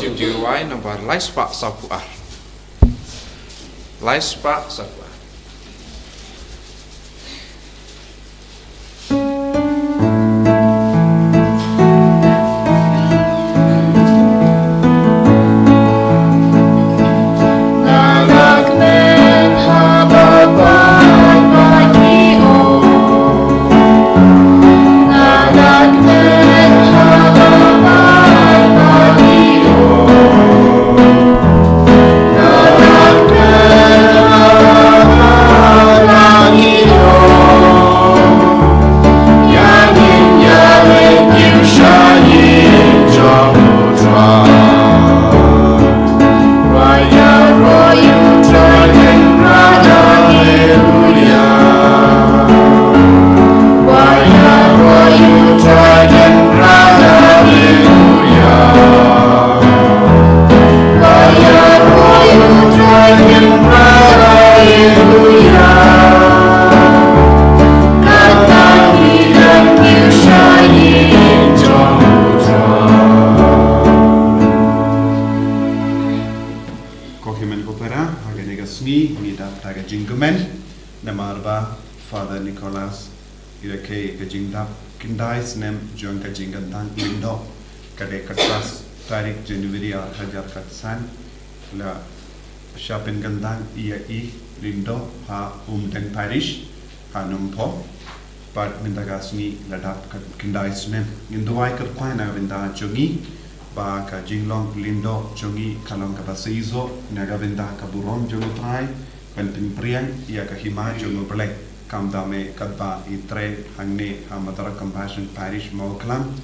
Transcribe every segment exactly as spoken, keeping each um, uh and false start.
Jingduwai nambar lai spah sawphew ar. Lai spah sawphew ar. Ko hynmen ko para, ha kane ka sngi ngi dap da ka jingkmen namar ba Father Nicholas u la khein ka jingdap khyndai snem jong ka jingkyntang lyngdoh. Ka dei ka tras tarik January ar hajar khatsan, la shah pynkyntang ïa i lyngdoh ha Umdeng Parish ha Nongpoh. Bad mynta ka sngi la dap ka khyndai snem. Ngin duwai kyrpad na ka bynta jong ngi ba ka jinglong lyngdoh jong ngi ka long kaba shisha na ka bynta ka burom jong U Trai, ban pynpriang ïa ka hima jong U Blei, khamtam eh katba i trei hangne ha Mother of Compassion Parish Mawkhlam,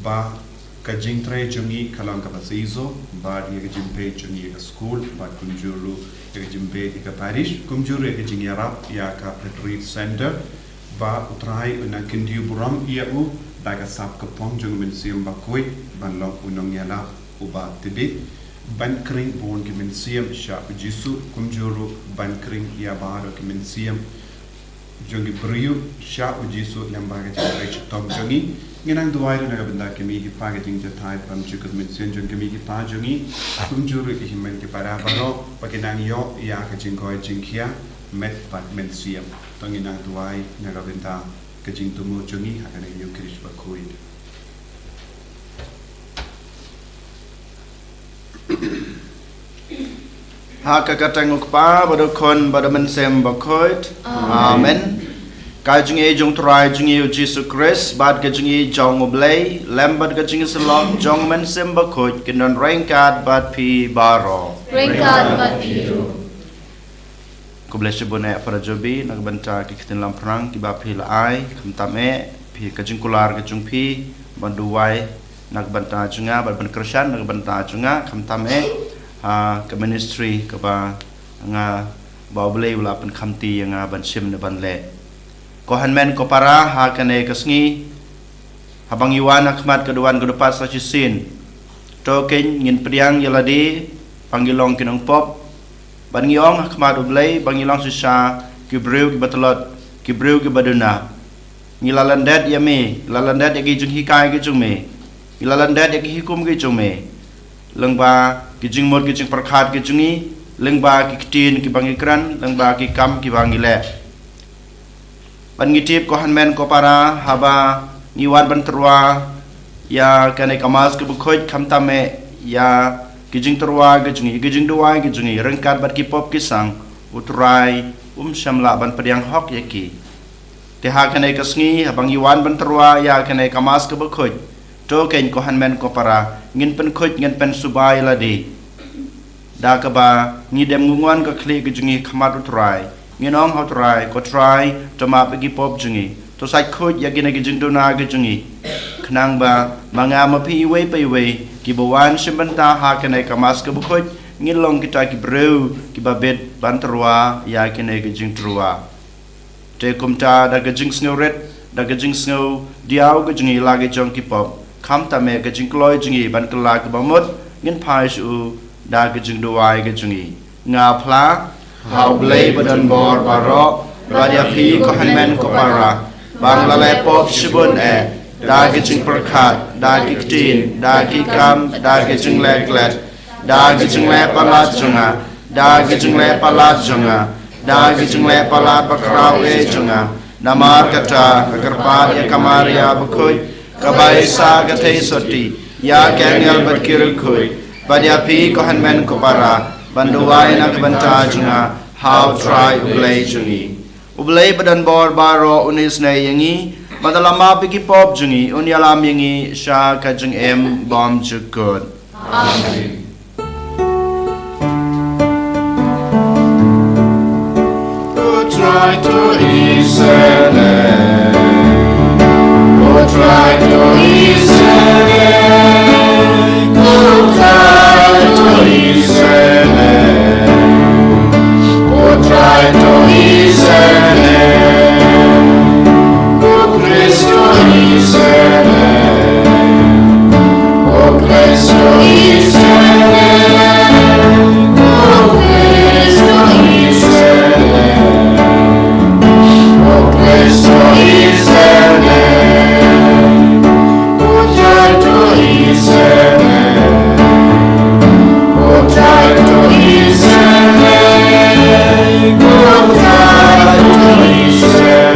ba ka jingtrei jong ngi ka long kaba shisha, bad ïa ka jingpeit jong ngi ïa ka skul, bad kumjuh ruh ïa ka jingpeit ïa ka parish, kumjuh ruh ïa ka jingïarap ïa ka retreat center, ba U Trai un nang kyntiew burom ïa u da ka sap ka phong jong U Mynsiem Bakhuid ban long u nongïalap uba tbit, ban khring bun ki mynsiem sha U Jisu, kumjuh ruh ban khring ïa baroh ki mynsiem jong ki briew sha U Jisu lyngba ka jingtrei shitom jong ngi. Ngi nang duwai ruh na ka bynta ki mei ki pa, ka jingjahthait bymjukut mynsiem jong ki mei ki pa jong ngi, kumjuh ruh ki hynmen ki para baroh, ba kin nang ïoh ïa ka jingkoit jingkhiah met bad mynsiem. To ngin nang duwai na ka bynta ka jingthmu jong ngi ha kane ka Ïukharist bakhuid. Ha ka kyrteng U Kpa bad U Khun bad U Mynsiem Bakhuid. Amen. Amen. Ka jingïeit jong U Trai jong ngi U Jisu Khrist bad ka jingïeit jong U Blei lem bad ka jingïasyllok jong U Mynsiem Bakhuid kin don ryngkat bad phi baroh. Ryngkat bad phi ruh. Khublei shibun eh Father Jobi na ka bynta ki ktien lamphrang kiba phi la ai, khamtam eh phi ka jingkular ka jong phi ban duwai na ka bynta jong nga, ban pynkyrshan na ka bynta jong nga, khamtam eh ha ka ministry kaba nga, ba U Blei u la pynkhamti ïa nga ban shim ne ban leh. Ko hynmen ko para, ha kane ka sngi, haba ngi wan ha khmat ka duwan ka dupat sa shisien, to kein ngin pdiang ïa lade ba ngi long ki nongpop, bad ngi ong ha khmat U Blei ba ngi long shisha ki briew kiba tlot, ki briew kiba duna. Ngi la lyndet ïa me, ngi la lyndet ïa ki jinghikai ki jong me, ngi la lyndet ïa ki hukum ki jong me. lyngba ki jingmut ki jingpyrkhat ki jong ngi, lyngba ki ktien kiba ngi kren, lyngba ki kam kiba ngi leh. Bad ngi tip ko hynmen ko para, haba ngi wan ban tyrwa ïa kane ka Mass kaba khuid, khamtam eh ïa ki jingtyrwa ki jong ngi, ki jingduwai ki jong ngi ryngkat bad ki pop ki sang, U Trai um shym lah ban pdiang hok ïa ki. Te ha kane ka sngi, haba ngi wan ban tyrwa ïa kane ka Mass kaba khuid, to kein ko hynmen ko para, ngin pynkhuid, ngin pynsuba ïa lade da kaba ngi dem ngungwan ka khlieh ka jong ngi ha khmat U Trai. Ngin ong ha U Trai, ko Trai, to map ïa ki pop jong ngi, to sait khuid ïa kine ki jingduna ki jong ngi, khnang ba ma nga ma phi iwei pa iwei kiba wan shim bynta ha kane ka Mass kaba khuid, ngin long kita ki briew kiba bit ban tyrwa ïa kine ki jingtyrwa. Te kumta, da ka jingsngewrit, da ka jingsngew diaw ka jong ngi la ki jong ki pop, khamtam eh ka jingkloi jong ngi ban kylla kaba mut, ngin phai sha U da ka jingduwai ka jong ngi. Nga phla ha U Blei badonbor baroh, bad ïa phi ko hynmen ko para, ba nga la leh pop shibun eh, da ki jingpyrkhat, da ki ktien, da ki kam, da ki jingleh klet, da ki jingleh palat jong nga, da ki jingleh palat jong nga, da ki jingleh palat bakhraw eh jong nga. Namar kata, nga kyrpad ïa ka Maria bakhuid, kaba ïeit sa ka theisotti, ïa ki angel bad ki riewkhuid, bad ïa phi ko hynmen ko para, ban duwai na ka bynta jong nga ha U Trai U Blei jong ngi. U Blei badonbor baroh un isynei ïa ngi, bad un la map ïa ki pop jong ngi, un ïalam ïa ngi sha ka jingim bymjukut. Amen. Ko Trai to isynei. Ko Trai to isynei. Ko Trai to isynei. Ko Trai to isynei. Ko Khrist to isynei. Ko Khrist to isynei. Ko Khrist to isynei. Ko Khrist to isynei. Ko Trai to isynei. Ko Trai to isynei. Ko Trai to isynei.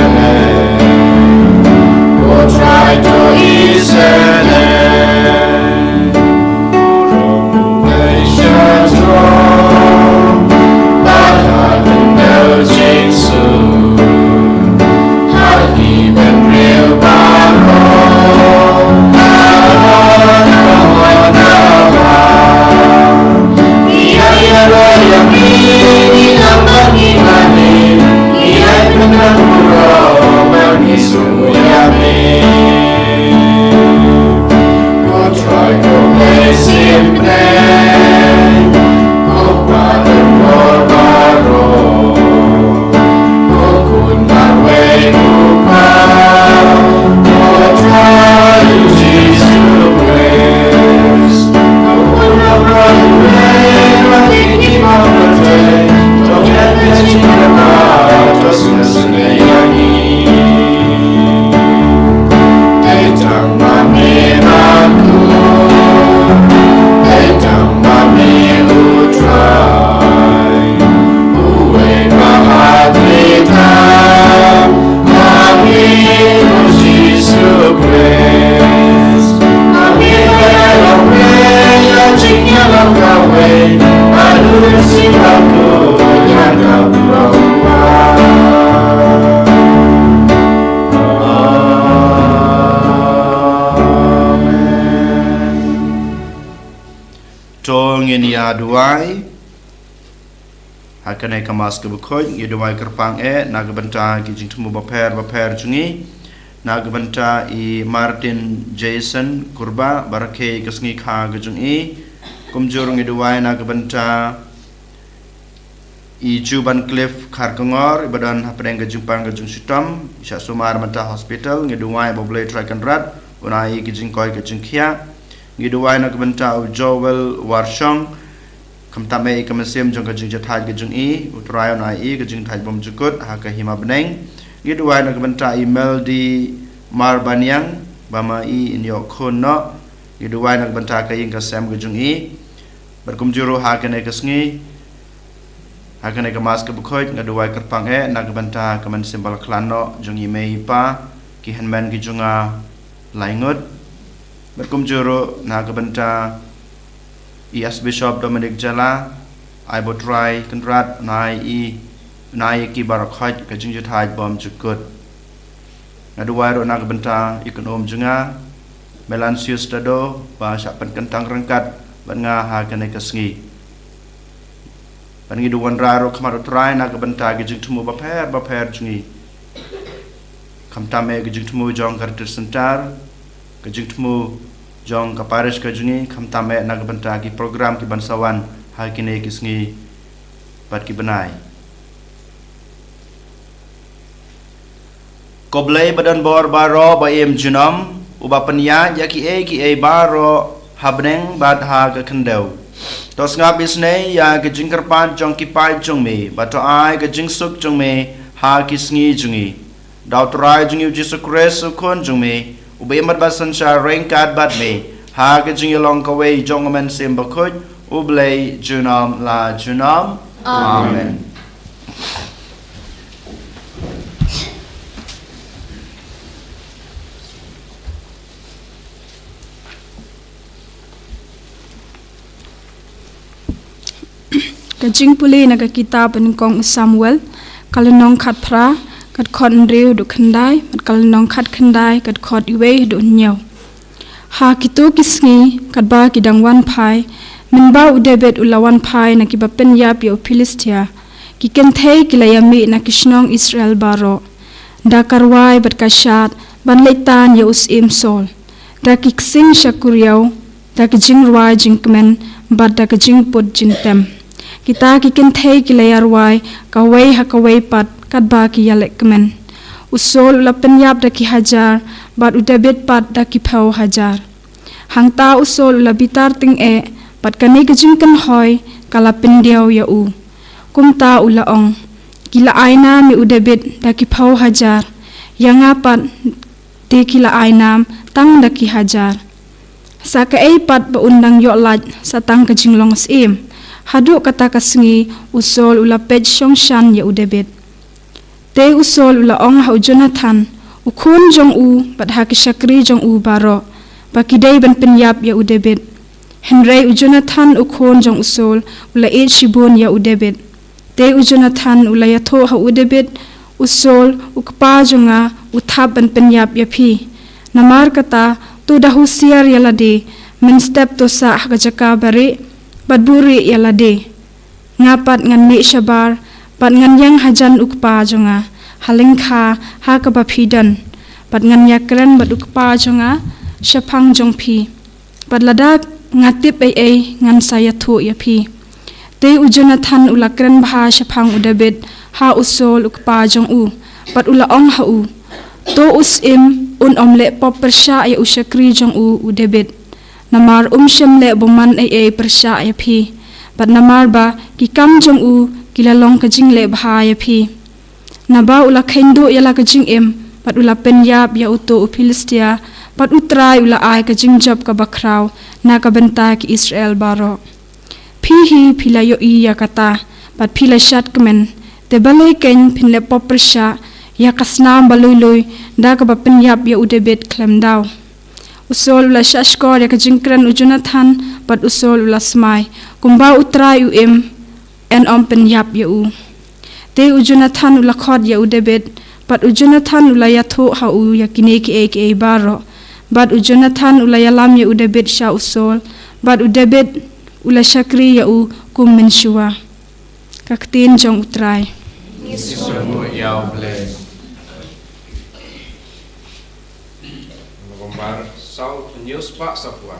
Ko Trai to isynei. To ngin ïa duwai. Ha kane ka Mass kaba khuid, ngi duwai kyrpang eh na ka bynta ki jingthmu bapher bapher jong ngi, na ka bynta i Martin Jason Kurba, ba rakhe ka sngi kha ka jong i, kumjuh ngi duwai na ka bynta i Juban Cliff Kharkongor, i ba don hapdeng ka jingpang ka jingshitom, i shah sumar mynta hospital, ngi duwai ba U Blei Trai Kynrad un ai i ka jingkoit ka jingkhiah. Ngi duwai na ka bynta u Joel Warshong, khamtam eh i ka mynsiem jong ka jingjahthait ka jong i, U Trai un ai i ka jingthait bymjukut ha ka hima bneng. Ngi duwai na ka bynta i Meldy Marbaniang, ba ma i in ïoh khun noh. Ngi duwai na ka bynta ka ïing ka sem ka jong i. Bad kumjuh ruh ha kane ka sngi, ha kane ka Mass ka bakhuid, nga duwai kyrpang eh na ka bynta ka mynsiem ba la khlad noh jong i mei i pa, ki hynmen ki jong nga laingut. Bad kumjuh ruh na ka bynta i Archbishop Dominic Jala, ai ba U Trai Kynrad un ai i, un ai ïa ki baroh khoit ka jingjahthait bymjukut. Nga duwai ruh na ka bynta i kynum jong nga, Melansius Tado, ba shah pynkyntang ryngkat bad nga ha kane ka sngi. Bad ngi duh wanrah ruh khmat U Trai na ka bynta ki jingthmu bapher bapher jong ngi. Khamtam eh ki jingthmu jong ka Retreat Centre, ki jingthmu jong ka parish ka jong ngi, khamtam eh na ka bynta ki program ki ban sa wan ha kine ki sngi bad ki bnai. Ko Blei ba don bor baroh ba im junom, uba pynïaid ïa kiei kiei baroh ha bneng bad ha ka khyndew. To sngap isynei ïa ka jingkyrpad jong ki paid jong me, bad to ai ka jingsuk jong me ha ki sngi jong ngi. Da U Trai jong ngi U Jisu Khrist U Khun jong me, uba im bad ba synshar ryngkat bad me ha ka jingïalong kawei jong U Mynsiem Bakhuid, U Blei junom la junom. Amen. Ka jingpule na ka kitab nyngkong u Samuel, ka lynnong khatphra, ka dkhot hynriew haduh khyndai, bad ka lynnong khatkhyndai, ka dkhot iwei haduh hynñiew. Ha kito ki sngi, katba ki dang wan phai, mynba u David u la wan phai na kiba pynïap ïa u Philistia, ki kynthei ki la ïa mih na ki shnong Israel baroh, da ka rwai bad ka shad, ban leit tan ïa u syiem Saul, da ki ksing sha kuriaw, da ka jingrwai jingkmen, bad da ka jingput jingtem. Kita ki kynthei ki la ïa rwai kawei ha kawei pat, katba ki ïalehkmen. U Saul u la pynïap da ki hajar, bad u David pat da ki phew hajar. Hangta u Saul u la bitar tyngeh, bad kane ka jingkynhoi ka la pyndiaw ïa u. Kumta u la ong, ki la ai nam ïa u David da ki phew hajar, ïa nga pat te ki la ai nam tang da ki hajar. Sa kaei pat ba un dang ïoh lait sa tang ka jinglong syiem. Haduh kata ka sngi u Saul u la peit shongshan ïa u David. Te u Saul u la ong ha u Jonathan, u khun jong u, bad ha ki shakri jong u baroh, ba ki dei ban pynïap ïa u David. Hynrei u Jonathan u khun jong u Saul u la ïeit shibun ïa u David. Te u Jonathan u la ïathuh ha u David, u Saul u kpa jong nga u thap ban pynïap ïa phi. Namar kata, to da husiar ïa lade, mynstep to sah ha ka jaka barieh, bad buhrieh ïa lade. Nga pat ngan mih shabar, bad ngan ïeng hajan u kpa jong nga, ha lyngkha ha kaba phi don, bad ngan ïakren bad u kpa jong nga shaphang jong phi. Bad lada nga tip ei ei ngan sa ïathuh ïa phi. Te u Jonathan u la kren bha shaphang u David ha u Saul u kpa jong u, bad u la ong ha u, to u syiem un ym leh pop pyrshah ïa u shakri jong u u David. Namar um shym leh bymman ei ei pyrshah ïa phi. Bad namar ba ki kam jong u ki la long ka jingleh bha ïa phi. Naba u la kheiñ duh ïa la ka jingim, bad u la pynïap ïa uto u Philistia, bad u Trai u la ai ka jingjop kaba khraw na ka bynta ki Israel baroh. Phi hi phi la ïohi ïa kata, bad phi la shad kmen, te balei kein phin leh pop pyrshah ïa ka snam ba lui lui da kaba pynïap ïa u David khlem daw. U Saul u la shahshkor ïa ka jingkren u Jonathan, bad u Saul u la smai, kumba u Trai u im, yn ym pynïap ïa u. Te u Jonathan u la khot ïa u David, bad u Jonathan u la ïathuh ha u ïa kine kiei kiei baroh. Bad u Jonathan u la ïalam ïa u David sha u Saul, bad u David u la shakri ïa u kum mynshuwa. Ka ktien jong u Trai. Ngi sngewbha ïa u Blei. November, saw, hynñiew spah saw phra.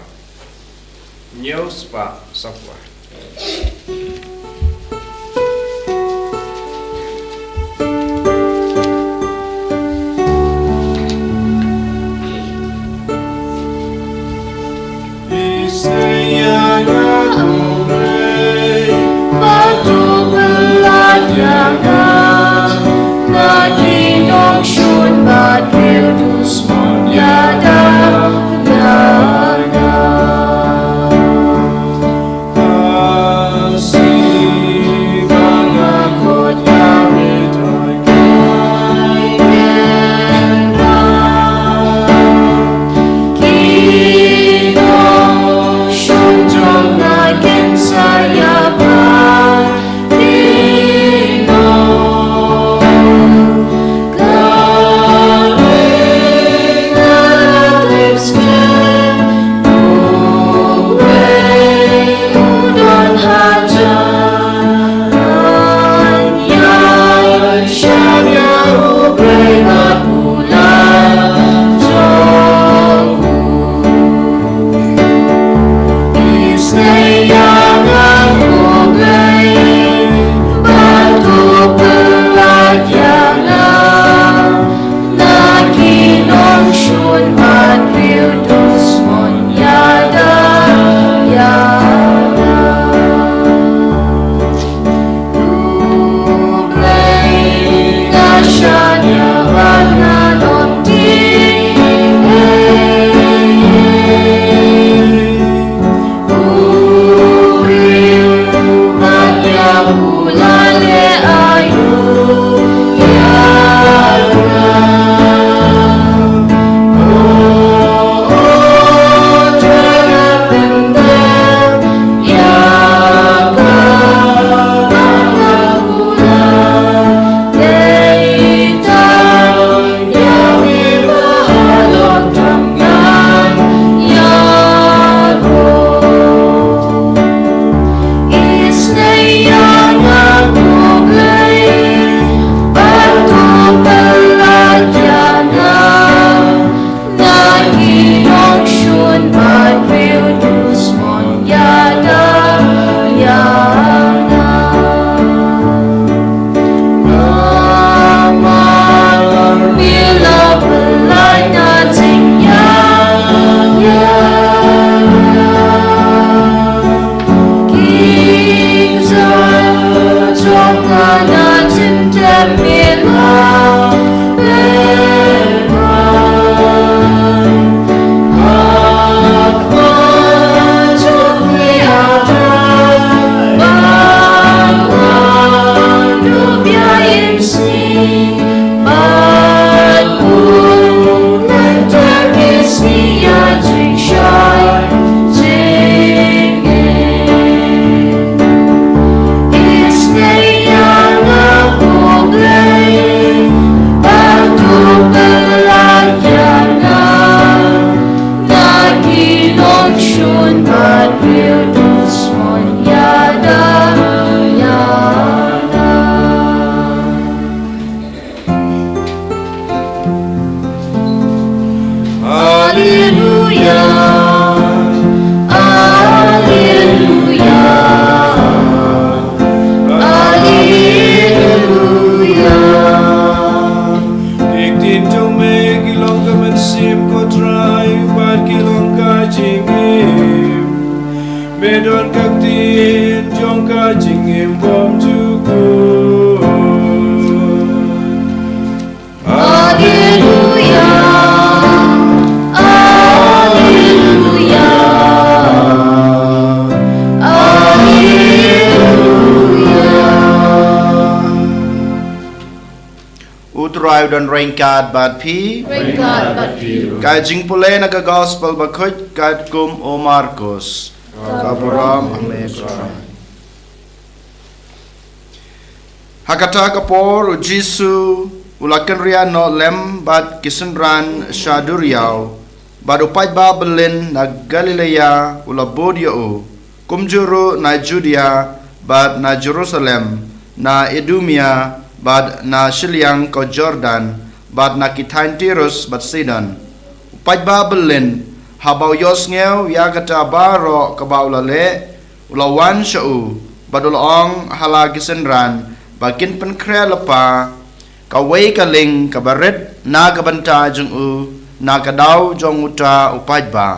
Hynñiew spah saw phra. Ka ktien jong ka jingim bymjukut. Alleluia, alleluia, alleluia. U Trai u don ryngkat bad phi. Ryngkat bad phi ruh. Ka jingpule na ka Gospel bakhuid katkum u Markos. Ka burom ha me ko Trai. Ha kata ka por u Jisu u la kynriah noh lem bad ki synran sha duriaw, bad u paidbah byllien na Galilea u la bud ïa u, kumjuh ruh na Judia, bad na Jerusalem, na Idumea, bad na shiliang ko Jordan, bad na ki thaiñ Tirus bad Sidon. U paidbah byllien, haba u ïohsngew ïa kata baroh kaba u la leh, u la wan sha u, bad u la ong ha la ki synran ba kin pynkhreh lypa kawei ka lieng kaba rit na ka bynta jong u na ka daw jong uta u paidbah.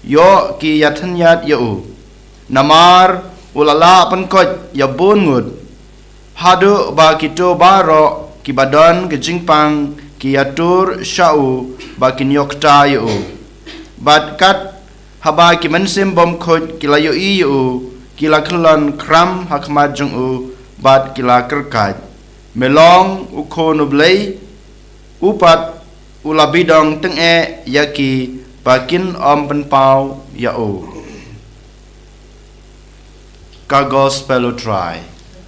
Ïoh ki ïathynñiat ïa u. Namar u la lah pynkoit ïa bun ngut. Haduh ba kito baroh kiba don ka jingpang ki ïatur sha u ba kin ïoh kta ïa u. Bad kat haba ki mynsiem bymkhuid ki la ïohi ïa u, ki la khyllon khram ha khmat jong u, bad ki la kyrkhat, "Me long u Khun u Blei." U pat u la bidong tyngeh ïa ki ba kin ym pynpaw ïa u. Ka Gospel u Trai.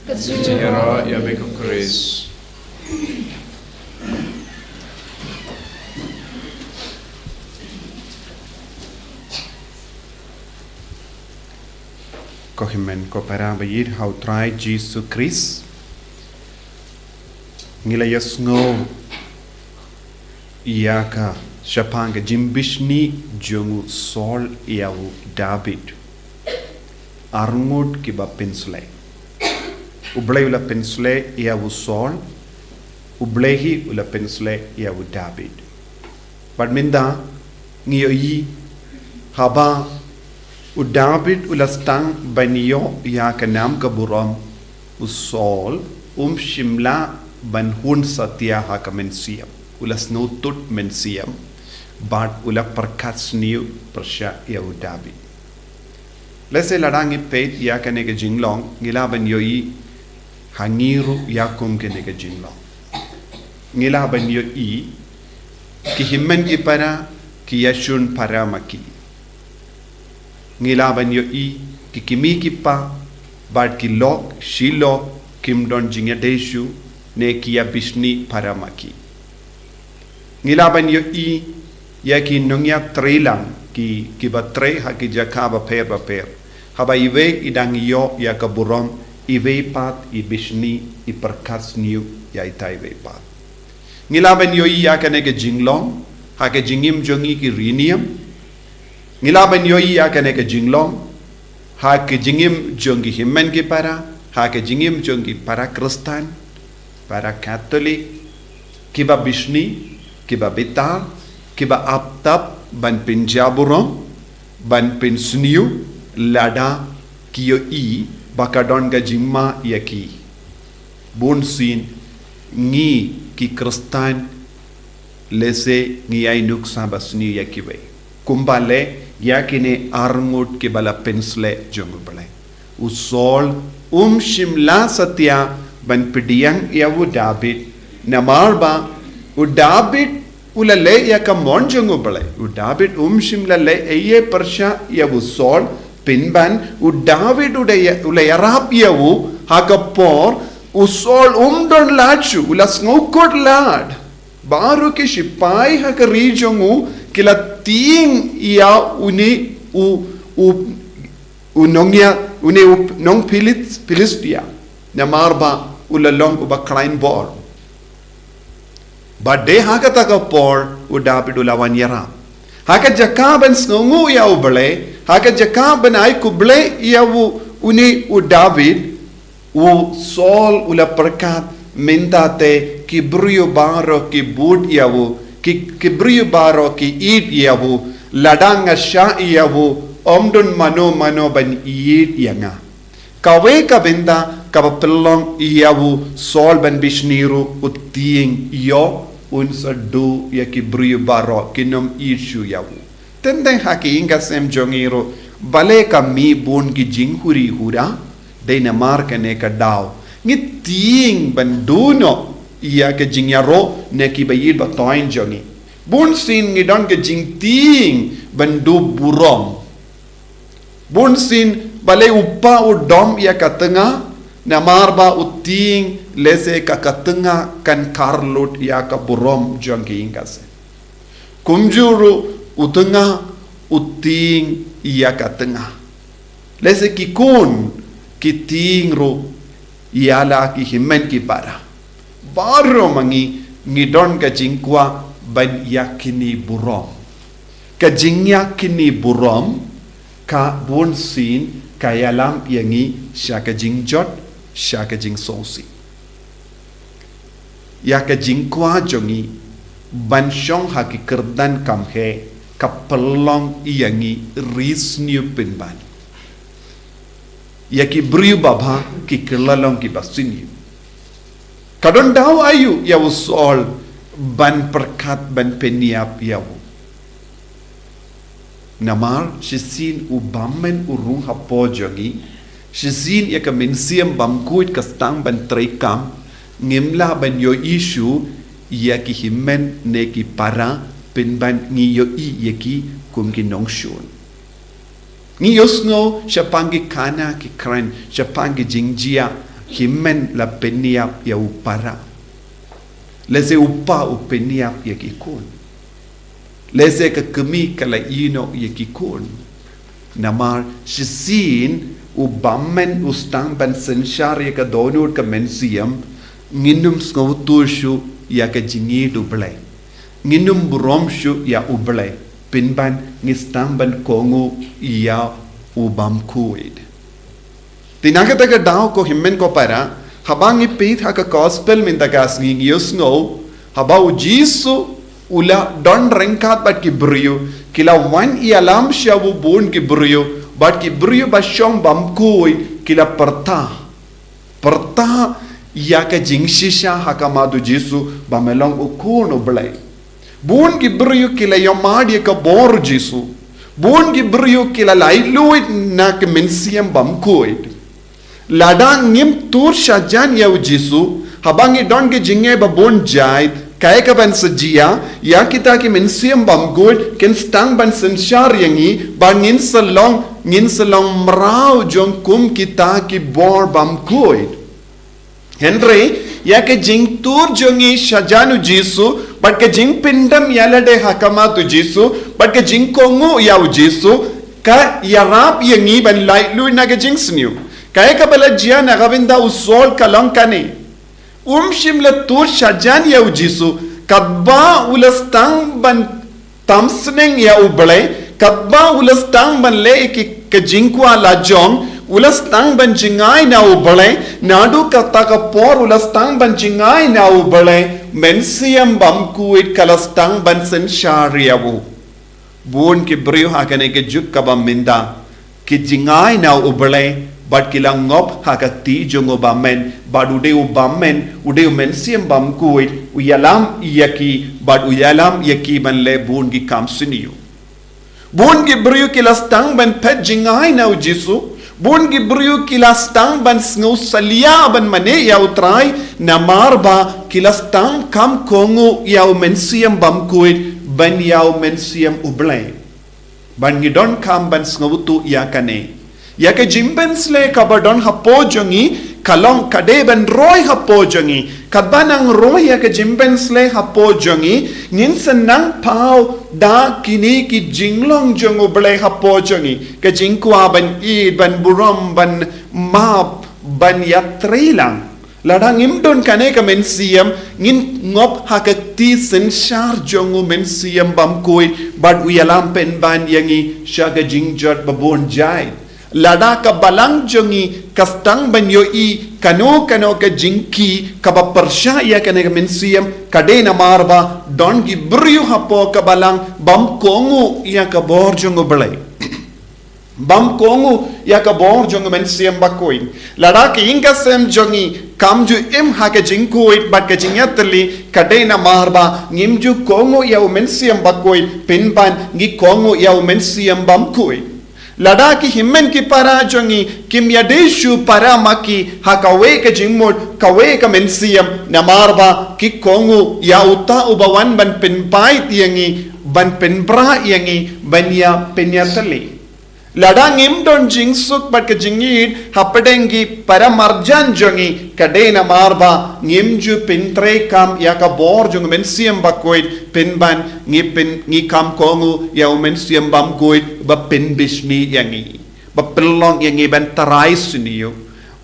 Ka jingïaroh ïa me ko Khrist. Ko hynmen ko para ba ïeit ha u Trai Jisu Khrist. Ngi la ïohsngew ïa ka shaphang ka jingbishni jong u Saul ïa u David. Arngut kiba pynsleh. U Blei u la pynsleh ïa u Saul. U Blei hi u la pynsleh ïa u David. Bad mynta ngi ïohi haba u David u la sdang ban ïoh ïa ka nam ka burom, u Saul um shym la ban hun satia ha ka mynsiem. U la sngewthuh mynsiem bad u la pyrkhat sniew pyrshah ïa u David. Lehse lada ngi peit ïa kane ka jinglong, ngi lah ban ïohi ha ngi ruh ïa kum kane ka jinglong. Ngi lah ban ïohi ki hynmen ki para ki ïashun para ma ki. Ngi lah ban ïohi ki kmie ki kpa bad ki lok shi lok kim don jingïadei shuh ne ki ïabishni para ma ki. Ngi lah ban ïohi ïa ki nongïatreilang ki, kiba trei ha ki jaka bapher bapher. Haba iwei i dang ïoh ïa ka burom, iwei pat i bishni, i pyrkhat sniew ïa ita iwei pat. Ngi lah ban ïohi ïa kane ka jinglong ha ka jingim jong ngi ki riewniam. Ngi lah ban ïohi ïa kane ka jinglong ha ka jingim jong ki hynmen ki para, ha ka jingim jong ki para Khristan, para Katholik, kiba bishni, kiba bitar, kiba ap tap ban pynjah burom, ban pynsniew, lada ki ïohi ba ka don ka jingma ïa ki. Bunsien ngi ki Khristan, lehse ngi ai nuksa ba sniew ïa kiwei. Kumba leh ïa kine arngut kiba la pynsleh jong u Blei. U Saul um shym la satia ban pdiang ïa u David, namar ba u David u la leh ïa ka mon jong u Blei. U David um shym la leh ei ei pyrshah ïa u Saul, pynban u David u da ïa, u la ïarap ïa u, ha ka por u Saul um don lad shuh, u la sngewkut lad. Baroh ki shipai ha ka ri jong u ki la tieng ïa une u, u, u nongïa, une u nong Philis-, Philistia. Namar ba u la long uba khlaiñ bor. Bad dei ha kata ka por u David u la wan ïarap. Ha ka jaka ban sngewnguh ïa u Blei, ha ka jaka ban ai khublei ïa u, une u David, u Saul u la pyrkhat, mynta te ki briew baroh ki bud ïa u, ki, ki briew baroh ki ïeit ïa u, lada nga shah ïa u, Ym don mano mano ban ïeit ïa nga. Kawei ka bynta kaba pynlong ïa u Saul ban bishni ruh, u tieng ïoh un sa duh ïa ki briew baroh, kin ym ïeit shuh ïa u. Teng teng ha ki ïing ka sem jong ngi ruh, balei ka mih bun ki jinghuri hura? Dei namar kane ka daw ngi tieng ban duh noh ïa ka jingïaroh na ki ba ïeit ba toiñ jong ngi. Bun sien ngi don ka jingtieng ban duh burom. Bun sien balei u pa u dom ïa ka tnga, namar ba u tieng lehse ka ka tnga kan kar lut ïa ka burom jong ki ïing ka sem. Kumjuh ruh u tnga u tieng ïa ka tnga. Lehse ki khun ki tieng ruh ïa la ki hynmen ki para. Baroh ma ngi ngi don ka jingkwah ban ïa kine burom. Ka jingïa kine burom ka bun sien ka ïalam ïa ngi sha ka jingjot, sha ka jingsngewsih. Ïa ka jingkwah jong ngi ban shong ha ki kyrdan kam heh ka pynlong ïa ngi ri sniew pynban. Ïa ki briew babha ki kylla long ki ba sniew. Ka don daw aïu ïa u Saul ban pyrkhat ban pynïap ïa u? Namar shisien u bymman u rung hapoh jong ngi, shisien ïa ka mynsiem bymkhuid ka sdang ban treikam, ngim lah ban ïohi shuh ïa ki hynmen ne ki para, pynban ngi ïohi ïa ki kum ki nongshun. Ngi ïohsngew shaphang ki khana ki kren, shaphang ki jingjia, hynmen la pynïap ïa u para. Lehse u pa u pynïap ïa ki khun. Lehse ka kmie ka la ïehnoh ïa ki khun. Namar shisien u bymman u sdang ban synshar ïa ka dohnud ka mynsiem, ngin ym sngewthuh shuh ïa ka jingïeit U Blei. Ngin ym burom shuh ïa U Blei. Pynban ngi sdang ban kohnguh ïa u bymkhuid. Te na kata ka daw ko hynmen ko para, haba ngi peit ha ka gospel mynta ka sngi ngi ïohsngew, haba u Jisu u la don ryngkat bad ki briew, ki la wan ïalam sha u, bun ki briew, bad ki briew ba shong bymkhuid ki la pyrta. Pyrta ïa ka jingshisha ha khmat u Jisu ba me long u khun U Blei. Bun ki briew ki la ïohmad ïa ka bor u Jisu. Bun ki briew ki la laitluid na ka mynsiem bymkhuid. Lada ngim tur shajan ïa u Jisu, haba ngi don ka jingeh ba bun jait, kaei kaban sa jia, ïa kita ki mynsiem bymkhuid kin sdang ban synshar ïa ngi, ba ngin sa long, ngin sa long mraw jong kum kita ki bor bymkhuid. Hynrei ïa ka jingtur jong ngi shajan u Jisu, bad ka jingpyndem ïa lade ha khmat u Jisu, bad ka jingkohnguh ïa u Jisu, ka ïarap ïa ngi ban laitluid na ka jingsniew. Kaei kaba la jia na ka bynta u Saul ka long kane. Um shym la tur shajan ïa u Jisu, katba u la sdang ban tam sneng ïa U Blei, katba u la sdang ban leh ïa ki, ka jingkwah lajong, u la sdang ban jngai na U Blei, naduh kata ka por u la sdang ban jngai na U Blei, mynsiem bymkhuid ka la sdang ban synshar ïa u. Bun ki briew ha kane ka juk kaba mynta, ki jngai na U Blei, bad ki la ngop ha ka kti jong u bymman, bad u dei u bymman, u dei u mynsiem bymkhuid, u ïalam ïa ki, bad u ïalam ïa ki ban leh bun ki kam sniew. Bun ki briew ki la sdang ban phet jngai na u Jisu, bun ki briew ki la sdang ban sngew salia ban mane ïa u Trai, namar ba ki la sdang kham kohnguh ïa u mynsiem bymkhuid, ban ïa u mynsiem U Blei. Ban ngi donkam ban sngewthuh ïa kane. Ïa ka jingpynsleh kaba don hapoh jong ngi, ka long ka dei ban roi hapoh jong ngi. Katba nang roi ïa ka jingpynsleh hapoh jong ngi, ngin sa nang paw da kine ki jinglong jong U Blei hapoh jong ngi. Ka jingkwah ban ïeit, ban burom, ban map, ban ïatrei lang. Lada ngim don kane ka mynsiem, ngin ngop ha ka kti synshar jong u mynsiem bymkhuid, bad u ïalam pynban ïa ngi sha ka jingjot ba bun jait. Lada ka balang jong ngi ka sdang ban ïohi kano kano ka jingkhih kaba pyrshah ïa kane ka mynsiem, ka dei namar ba don ki briew hapoh ka balang bym kohnguh ïa ka bor jong U Blei. Bam kohnguh ïa ka bor jong u Mynsiem Bakhuid. Lada ka ïing ka sem jong ngi kam ju im ha ka jingkhuid bad ka jingïatylli, ka dei namar ba ngim ju kohnguh ïa u Mynsiem Bakhuid, pynban ngi kohnguh ïa u mynsiem bymkhuid. Lada ki hynmen ki para jong ngi kim ïadei shuh para ma ki ha kawei ka jingmut, kawei ka mynsiem, namar ba ki kohnguh ïa uta uba wan ban pynpait ïa ngi, ban pynbra ïa ngi, ban ïa pynïatylli. Lada ngim don jingsuk bad ka jingïeit hapdeng ki para marjan jong ngi, ka dei namar ba ngim ju pyntreikam ïa ka bor jong u Mynsiem Bakhuid, pynban ngi pyn, ngi kam kohnguh ïa u mynsiem bymkhuid ba pynbishni ïa ngi, ba pynlong ïa ngi ban trai sniew,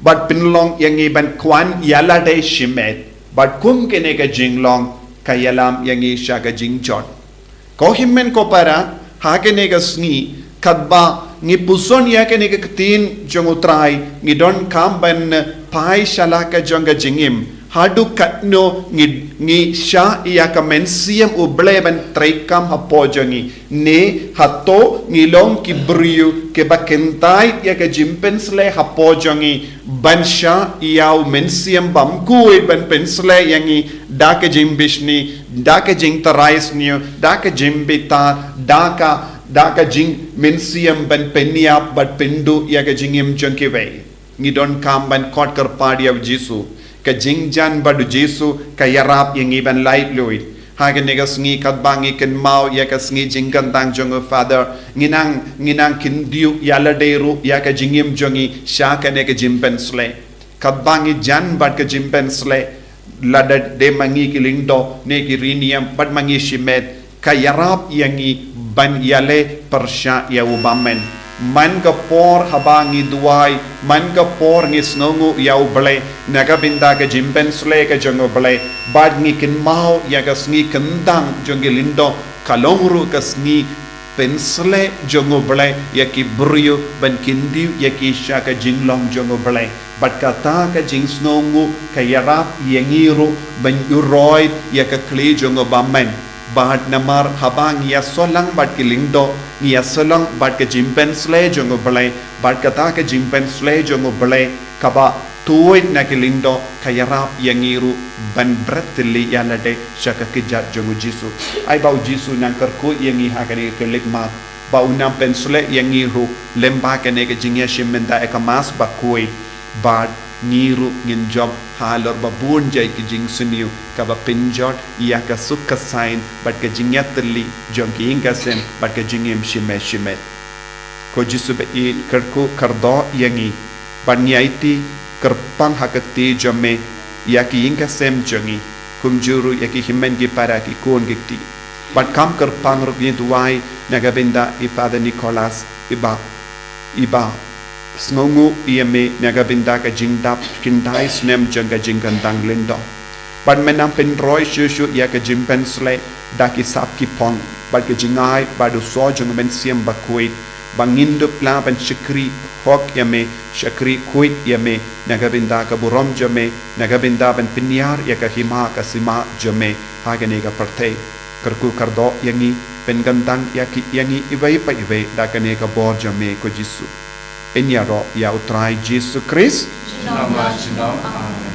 ba pynlong ïa ngi ban kwah ïa lade shimet, bad kum kane ka jinglong ka ïalam ïa ngi sha ka jingjot. Ko hynmen ko para, ha kane ka sngi, katba ngi puson ïa kane ka ktien jong u Trai, ngi donkam ban phai sha la ka jong ka jingim. Haduh katno ngi, ngi shah ïa ka Mynsiem u Blei ban treikam hapoh jong ngi? Ne hato ngi long ki briew kiba kyntait ïa ka jingpynshlei hapoh jong ngi, ban shah ïa u mynsiem bymkhuid ban pynshlei ïa ngi da ka jingbishni, da ka jingtrai sniew, da ka jingbitar, da ka, da ka jingmynsiem ban pynïap bad pynduh ïa ka jingim jong kiwei? Ngi donkam ban khot kyrpad ïa u Jisu. Ka jingjan bad u Jisu ka ïarap ïa ngi ban laitluid. Ha kane ka sngi katba ngi kynmaw ïa ka sngi jingkyntang jong u Father, ngi nang, ngi nang kyntiew ïa lade ruh ïa ka jingim jong ngi sha kane ka jingpynshlei. Katba ngi jan bad ka jingpynshlei, lada dei ma ngi ki lyngdoh ne ki rynïeng bad ma ngi shimet, ka ïarap ïa ngi ban ïaleh pyrshah ïa u bymman. Man ka por haba ngi duwai, man ka por ngi sngewnguh ïa u Blei na ka bynta ka jingpynshlei ka jong u Blei, bad ngi kynmaw ïa ka sngi kyntang jong ki lyngdoh, ka long ruh ka sngi pynshlei jong u Blei ïa ki briew ban kyntiew ïa ki sha ka jinglong jong u Blei. Bad kata ka jingsngewnguh ka ïarap ïa ngi ruh ban ïuh roi ïa ka khlieh jong u bymman. Bad namar haba ngi ïasoh lang bad ki lyngdoh, ngi ïasoh lang bad ka jingpynshlei jong u Blei, bad kata ka jingpynshlei jong u Blei kaba tuid na ki lyngdoh ka ïarap ïa ngi ruh ban bret tylli ïa lade sha ka kjat jong u Jisu. Ai ba u Jisu nang kyrkhu ïa ngi ha kane ka khyllipmat, ba un nang pynshlei ïa ngi ruh lyngba kane ka jingïashim bynta ïa ka Mass bakhuid, bad ngi ruh ngin jop halor ba bun jait ki jingsniew kaba pynjot ïa ka suk ka saiñ bad ka jingïatylli jong ki ïing ka sem bad ka jingim shimet shimet. Ko Jisu ba ïeit, kyrkhu kyrdoh ïa ngi, bad ngi aiti kyrpang ha ka kti jong me ïa ki ïing ka sem jong ngi, kumjuh ruh ïa ki hynmen ki para ki khun ki kti. Bad kam kyrpang ruh ngi duwai na ka bynta i Father Nicholas, iba, iba sngewnguh ïa me na ka bynta ka jingdap khyndai snem jong ka jingkyntang lyngdoh. Bad me nang pynroi shuh shuh ïa ka jingpynshlei da ki sap ki phong, bad ka jingai bad u soh jong u Mynsiem Bakhuid, ba ngin dup lah ban shakri hok ïa me, shakri khuid ïa me na ka bynta ka burom jong me, na ka bynta ban pynïar ïa ka hima ka sima jong me ha kane ka pyrthei. Kyrkhu kyrdoh ïa ngi, pynkyntang ïa ki, ïa ngi iwei pa iwei da kane ka bor jong me ko Jisu. Yn ïaroh ïa u Trai Jisu Khrist. Junom la junom. Amen.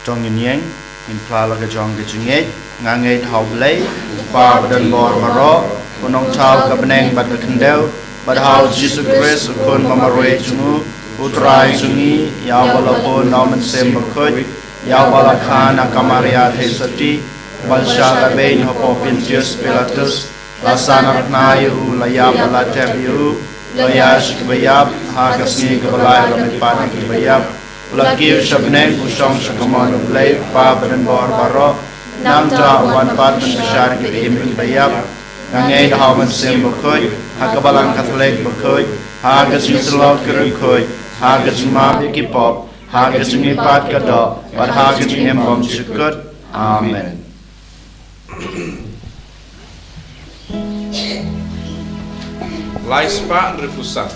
To ngin ïeng, ngin phla la ka jong ka jingngeit. Nga ngeit ha U Blei, U Kpa ba don bor baroh, U Nongthaw ka bneng bad ka khyndew, bad ha U Jisu Khrist U Khun ba marwei jong U, U Trai jong ngi, ïa uba la bun na U Mynsiem Bakhuid, ïa uba la kha na ka Maria Theisotti, ba la shah lehbeiñ hapoh Pontius Pilatus, la san ar khyndai ïa U, la ïap bad la tep ïa U, la ïaid sha kiba ïap, ha ka sngi kaba lai la mihpat na kiba ïap, U la kiew sha bneng, U shong sha kamon U Blei U Kpa ba don bor baroh. Nangta U wan pat ban pynshai ïa kiba im bad kiba ïap. Nga ngeit ha U Mynsiem Bakhuid, ha ka Balang Katholik bakhuid, ha ka jingsylloh ki riewkhuid, ha ka jingmap ïa ki pop, ha ka jingmihpat ka doh, bad ha ka jingim bymjukut. Amen. Lai spah hynriewphew san.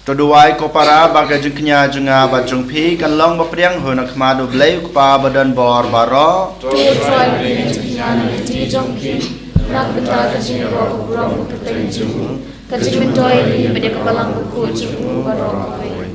To duwai ko para ba ka jingkñia jong nga bad jong phi kan long ba pdiang hun ha khmat U Blei U Kpa ba don bor baroh. To duwai ba ka jingkñia na ka jong phi, na ka bynta ka jingïaroh u burom u kyrteng jong u, ka jingmyntoi ïa ngi bad ïa ka balang bakhuid jong u baroh kawei.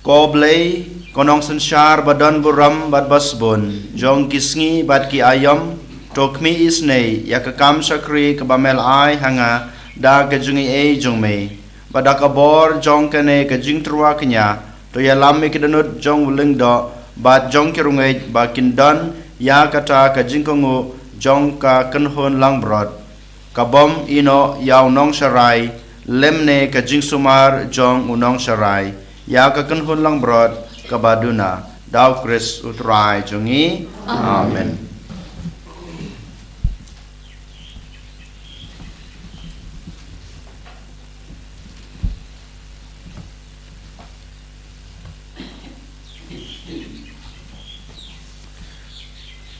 Ko Blei, ko nongsynshar ba don burom bad ba sbun, jong ki sngi bad ki aïom, to khmih isynei ïa ka kam shakri kaba me la ai ha nga da ka jingaiei jong me. Bad da ka bor jong kane ka jingtyrwa kñia, to ïalam ïa ki dohnud jong u lyngdoh bad jong ki rungeit ba kin don ïa kata ka jingkohnguh jong ka kynhun langbrot, ka bym ïehnoh ïa u nongsharai, lymne ka jingsumar jong u nongsharai, ïa ka kynhun langbrot kaba duna. Da U Khrist U Trai jong ngi. Amen. Amen.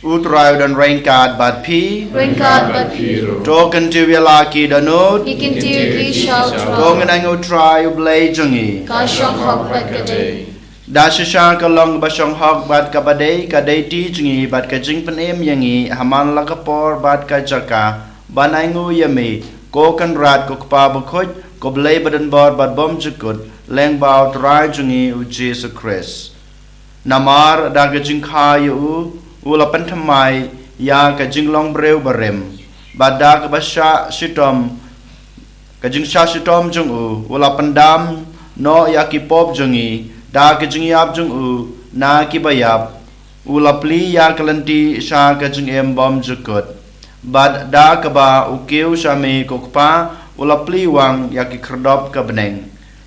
U Trai u don ryngkat bad phi. Ryngkat bad phi ruh. To kyntiew ïa la ki dohnud. Ngi kyntiew ïa ki sha U Trai. To ngin ainguh U Trai U Blei jong ngi. Ka shong hok bad ka dei. Da shisha ka long ba shong hok bad kaba dei, ka dei ti jong ngi bad ka jingpynim ïa ngi ha man la ka por bad ka jaka ban ainguh ïa me, ko Kynrad, ko Kpa bakhuid, ko Blei badonbor bad bymjukut, lyngba U Trai jong ngi U Jisu Khrist. Namar da ka jingkha ïa u, u la pynthymmai ïa ka jinglong briew barim, bad da kaba shah shitom, ka jingshah shitom jong u, u la pyndam noh ïa ki pop jong ngi, da ka jingïap jong u na kiba ïap, u la plie ïa ka lynti sha ka jingim bymjukut. Bad da kaba u kiew sha me ko Kpa, u la plie wang ïa ki khyrdop ka bneng.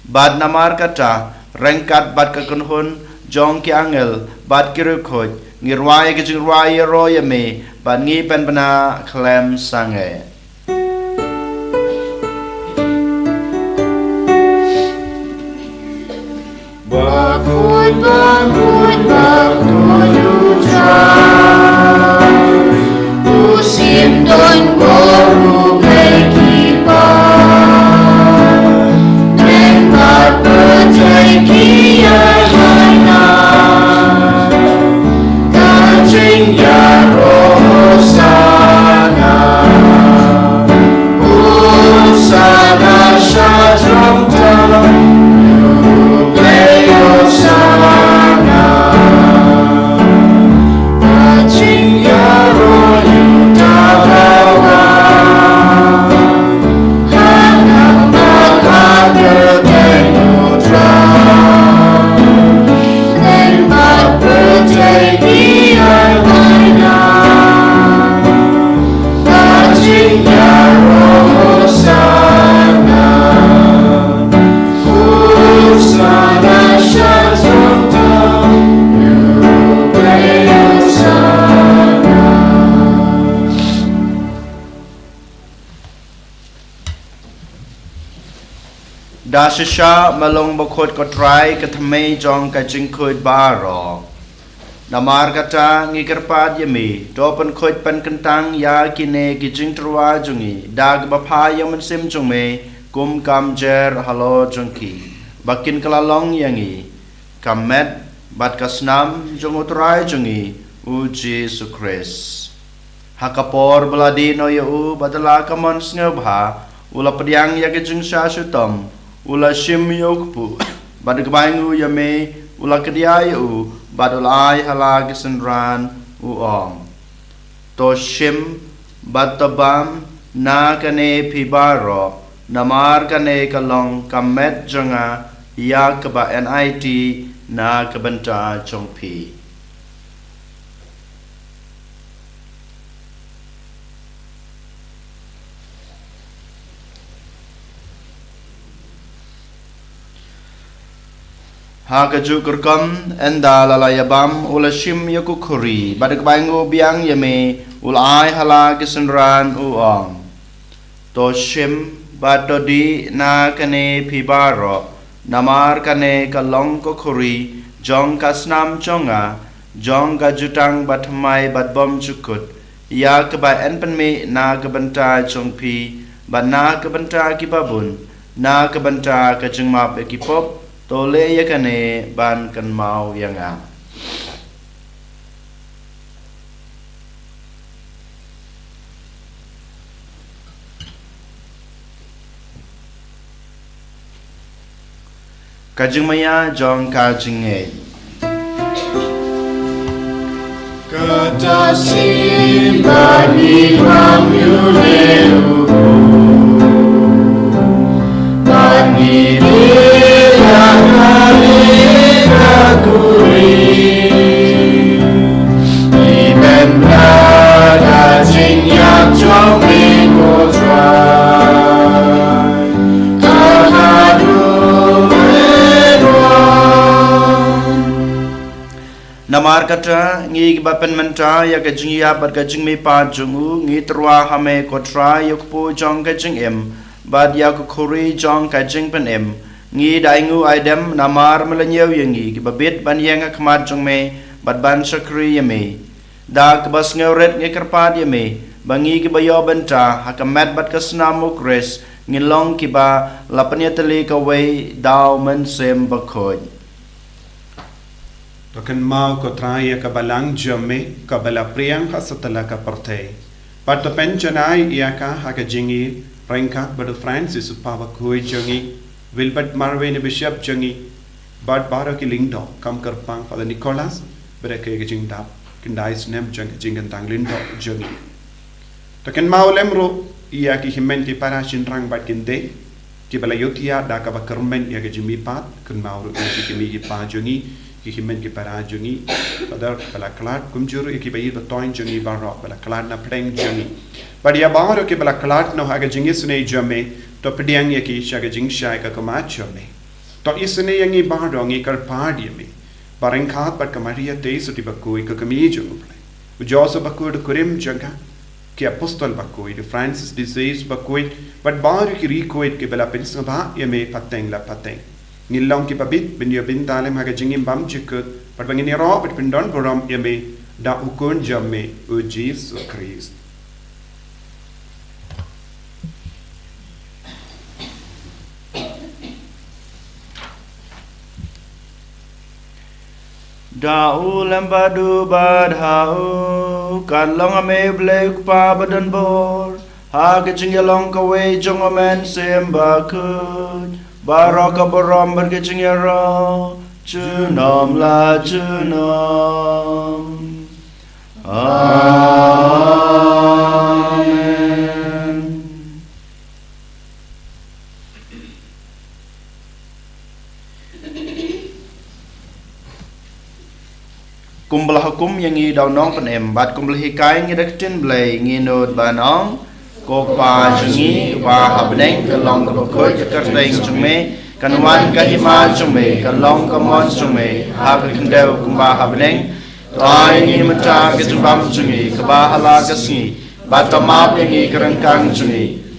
Bad namar kata, ryngkat bad ka kynhun jong ki angel bad ki riewkhuid, ngi rwai ïa ka jingrwai ïaroh ïa me, bad ngi pynbna khlem sangeh. Bakhuid, bakhuid, bakhuid U Trai, u syiem don bor, u Blei ki para, bneng bad pyrthei ki ïaineh. Ka jingïaroh Hosana, Hosana sha throne tam, U Blei Hosana. Shisha, me long bakhuid ko Trai, ka thymmei jong ka jingkhuid baroh. Namar kata ngi kyrpad ïa me, to pynkhuid pynkyntang ïa kine ki jingtyrwa jong ngi da kaba phah ïa u Mynsiem jong me, kum ka mjer halor jong ki, ba kin kylla long ïa ngi ka met bad ka snam jong u Trai jong ngi, u Jisu Khrist. Ha ka por ba la dih noh ïa u bad da la ka mon sngewbha, u la pdiang ïa ka jingshah shitom, u la shim ïa u kpu, bad da kaba ainguh ïa me, u la kdiah ïa u, bad u la ai ha la ki synran, u ong: To shim bad to bam na kane phi baroh, namar kane ka long ka met jong nga, ïa kaba enait na ka bynta jong phi. Ha kajuh ka rukom, ynda la la ïa bam, u la shim ïa ka khuri, bad da kaba ainguh biang ïa me, u la ai ha la ki synran, u ong: To shim bad to dih na kane phi baroh, namar kane ka long ka khuri jong ka snam jong nga, jong ka jutang bathymmai bad bymjukut, ïa kaba yn pynmih na ka bynta jong phi, bad na ka bynta ki babun, na ka bynta ka jingmap ïa ki pop. To leh ïa kane ban kynmaw ïa nga. Ka jingmaïa jong ka jingngeit. Kata sien ba ngi wan ïa u, ba ngi dih ïa kane ka khuri, ngi bynta ka jingïap jong me ko Trai. Namar kata, ngi kiba pynmynta ïa ka jingïap bad ka jingmihpat jong u, ngi tyrwa ha me ko Trai, ïa u kpu jong ka jingim bad ïa ka khuri jong ka jingpynim. Ngi da ainguh aidem namar me la ñiew ïa ngi kiba bit ban ïeng ha khmat jong me bad ban shakri ïa me. Da kaba sngewrit ngi kyrpad ïa me ba ngi kiba ïoh bynta ha ka met bad ka snam u Khrist, ngin long kiba la pynïatylli kawei da u Mynsiem Bakhuid. To kynmaw ko Trai ïa ka balang jong me kaba la pdiang ha satlak ka pyrthei, bad to pynjanai ïa ka ha ka jingïaryngkat bad u Francis u Papa bakhuid jong ngi, Wilbert Marwei ne Bishop jong ngi, bad baroh ki lyngdoh, kam kyrpang Father Nicholas, bad ïa ka jingdap khyndai snem jong ka jingkyntang lyngdoh jong ngi. To kynmaw lem ruh ïa ki hynmen ki para shynrang bad kynthei kiba la ïohthiah da kaba kyrmen ïa ka jingmihpat, kynmaw ruh ïa ki kmie ki kpa jong ngi, ki hynmen ki para jong ngi, Father, ba la khlad, kumjuh ruh ïa kiba ïeit ba thoiñ jong ngi baroh ba la khlad na pdeng jong ngi. Bad ïa baroh kiba la khlad noh ha ka jingisynei jong me, to pdiang ïa ki sha ka jingshai ka khmat jong me. To isynei ïa ngi baroh, ngi kyrpad ïa me, ba ryngkat bad ka Maria Theisotti bakhuid ka kmie jong u Blei, u Joseph bakhuid u kurim jong ka, ki apostol bakhuid, u Francis de Sales bakhuid, bad baroh ki riewkhuid kiba la pynsngewbha ïa me pateng la pateng, ngin long kiba bit ban ïoh bynta lem ha ka jingim bymjukut, bad ba ngin ïaroh bad pyndonburom ïa me da u Khun jong me, u Jisu Khrist. Da u lem bad u bad ha u, kan long ha me u Blei u Kpa badonbor, ha ka jingïalong kawei jong u Mynsiem Bakhuid, baroh ka burom bad ka jingïaroh junom la junom. Amen. Kumba la hukum ïa ngi da u Nongpynim, bad kumba la hikai ïa ngi da ka ktien Blei, ngi nud ban ong: Ko Kpa jong ngi uba ha bneng, kan long kaba khuid ka kyrteng jong me, kan wan ka hima jong me, kan long ka mon jong me ha ka khyndew kumba ha bneng. To ai ïa ngi mynta ka jingbam jong ngi kaba ha la ka sngi, bad to map ïa ngi ki ryngkang jong ngi,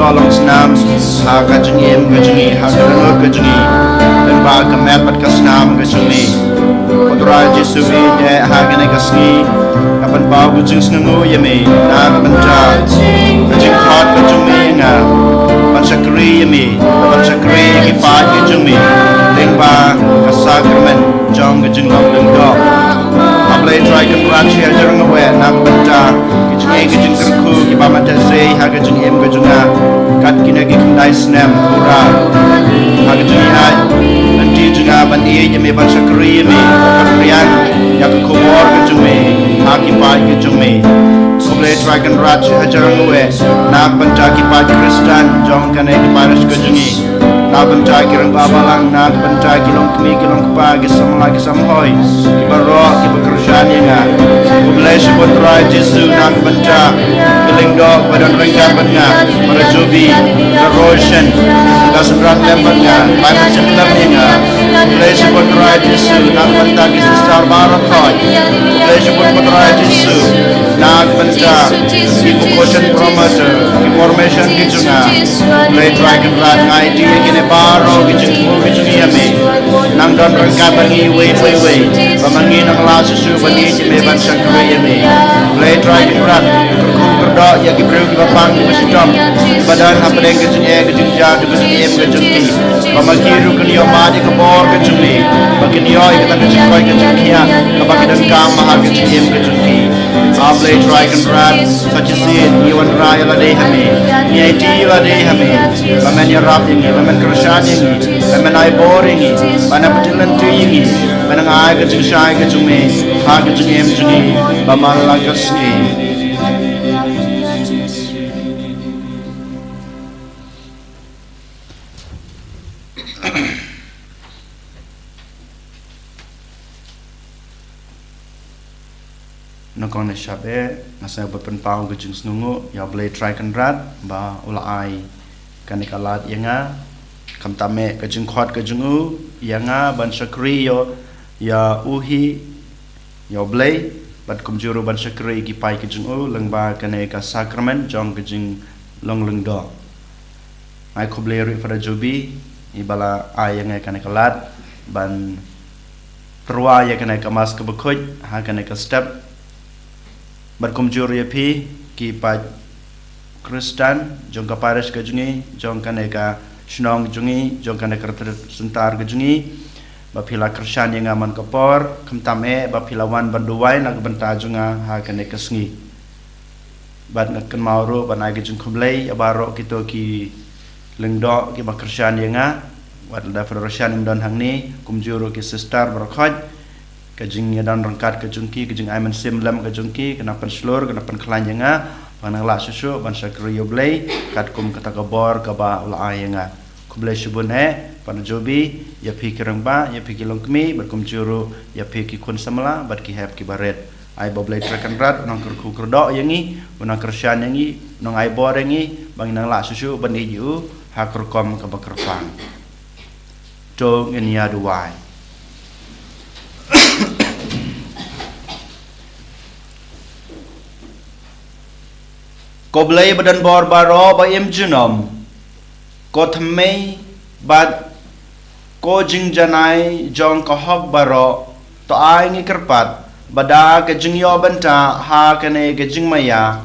Ka long snam ha ka jingim ka jong ngi, ha ka dohnud ka jong ngi, lyngba ka met bad ka snam ka jong ngi. Ko Trai Jisu, ngi ïeit ha kane ka sngi, nga pynpaw ka jingsngewnguh ïa me na ka bynta ka jingkhot ka jong me ïa nga ban shakri ïa me, ban shakri ïa ki paid ka jong me lyngba ka sakramen jong ka jinglong lyngdoh. A Blei Trai Kynrad, shi hajar nguh na ka bynta ki jingeh ki jingkyrkhu kiba mynta seh ha ka jingim ka jong nga, kat kine ki khyndai snem pura. Ha ka jingïaid lynti jong nga ban ïeit ïa me, ban shakri ïa me, ban pynriang ïa ka khubor ka jong me ha ki paid ka jong me. Ko Blei Trai Kynrad, shi hajar nguh na ka bynta ki paid Khristan jong kane ka parish ka jong ngi, na ka bynta ki rangbah balang, na ka bynta ki longkmie ki longkpa, ki samla ki samhoi, ki baroh kiba kyrshan ïa nga. Khublei shibun Trai Jisu na ka bynta ki lyngdoh ba don ryngkat bad nga, Brother Joby, Brother Roshan, Brother Sandra lem bad nga, Bible sim lem ïa nga. Khublei shibun Trai Jisu na ka bynta ki sister baroh khoit. Khublei shibun Trai Jisu na ka bynta ki vocation promoter, ki formation ki jong nga. Khublei Trai Kynrad, nga aiti ïa kine baroh ki jingthmu ki jong ngi ïa me. Nang don ryngkat bad ngi iwei pa iwei, ba ma ngi nang lah shuh shuh ban ïeit ïa me, ban shakri ïa me. Khublei Trai Kynrad, kyrkhu kyrdoh ïa ki briew kiba pang kiba shitom, kiba don hapdeng ka jingeh ka jingjia ka jingim ka jong ki. Ba ma ki ruh kin ïoh mad ïa ka bor ka jong me, ba kin ïoh ïa kata ka jingkoit ka jingkhiah kaba ki donkam ha ka jingim ka jong ki. A Blei Trai Kynrad, sa shisien ngi wanrah ïa lade ha me, ngi aiti ïa lade ha me, ba men ïarap ïa ngi, ba men kyrshan ïa ngi, ba men ai bor ïa ngi, ba nang pyntip lynti ïa ngi, ba nang ai ka jingshai ka jong me ha ka jingim jong ngi ba man la ka sngi. Nyngkong nyngshap eh, nga sngew ban pynpaw ka jingsngewnguh ïa U Blei Trai Kynrad ba u la ai kane ka lad ïa nga. Khamtam eh ka jingkhot ka jong u ïa nga ban shakri ïa, ïa u hi, ïa U Blei, bad kumjuh ruh ban shakri ïa ki paid ka jong u lyngba kane ka sakramen jong ka jinglong lyngdoh. Nga ai khublei ruh ïa Father Joby, i ba la ai ïa nga kane ka lad ban tyrwa ïa kane ka Mass kaba khuid ha kane ka step. Bad kumjuh ruh ïa phi ki paid Khristan jong ka parish ka jong ngi, jong kane ka shnong jong ngi, jong kane ka Retreat Centre ka jong ngi, ba phi la kyrshan ïa nga man ka por, khamtam eh ba phi la wan ban duwai na ka bynta jong nga ha kane ka sngi. Bad nga kynmaw ruh ban ai ka jingkhublei ïa baroh kito ki lyngdoh kiba kyrshan ïa nga. Wat lada Father Roshan ym don hangne, kumjuh ruh ki sister baroh khoit, ka jingïadon ryngkat ka jong ki, ka jingai mynsiem lem ka jong ki, ka nang pynshlur, ka nang pynkhlaiñ ïa nga ba ngan nang lah shuh shuh ban shakri ïa U Blei katkum kata ka bor kaba u la ai ïa nga. Khublei shibun eh Father Joby, ïa phi ki rangbah, ïa phi ki longkmie, bad kumjuh ruh ïa phi ki khun samla bad ki hep kiba rit. Ai ba U Blei Trai Kynrad un nang kyrkhu kyrdoh ïa ngi, un nang kyrshan ïa ngi, un nang ai bor ïa ngi ba ngin nang lah shuh shuh ban ïeit ïa u ha ka rukom kaba kyrpang. To ngin ïa duwai. Ko Blei ba don bor baroh ba im junom, ko thymmei bad ko jingjanai jong ka hok baroh, to ai ngi kyrpad ba da ka jingïoh bynta ha kane ka jingmaïa,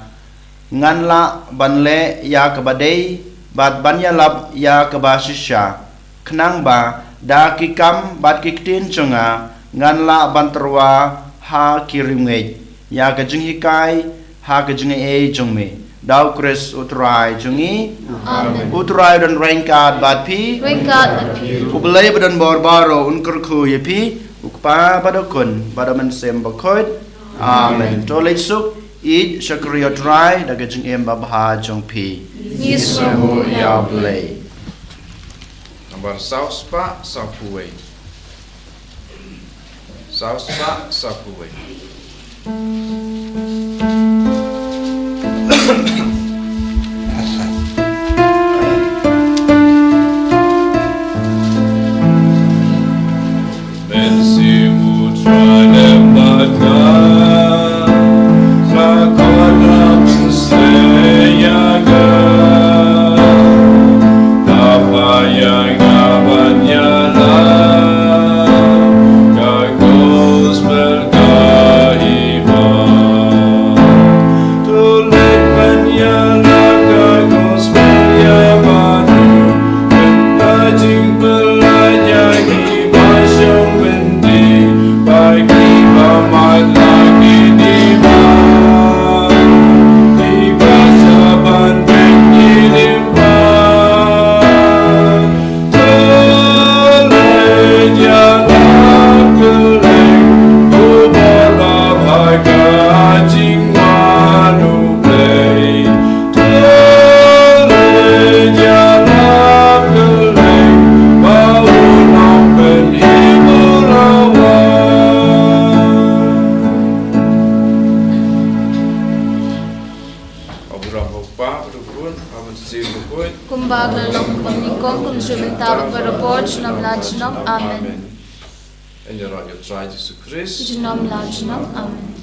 ngan lah ban leh ïa kaba dei bad ban ïalap ïa kaba shisha, khnang ba da ki kam bad ki ktien jong nga ngan lah ban tyrwa ha ki riewngeit ïa ka jinghikai ha ka jingaiei jong me. Da U Khrist U Trai jong ngi. Amen. U Trai un don ryngkat bad phi. Ryngkat bad phi. U Blei ba don bor baroh un kyrkhu ïa phi, U Kpa bad U Khun bad U Mynsiem Bakhuid. Amen. To leit suk, ïeit shakri ïa U Trai da ka jingim babha jong phi. Ngi sngewbha ïa U Blei. Nambar saw spah saw phew wei. Saw spah saw phew wei. Kumba ka la long mynnyngkong, kumjuh mynta bad barabor, junom la junom. Amen. Yn ïaroh ïa U Trai Jisu Khrist. Junom la junom. Amen.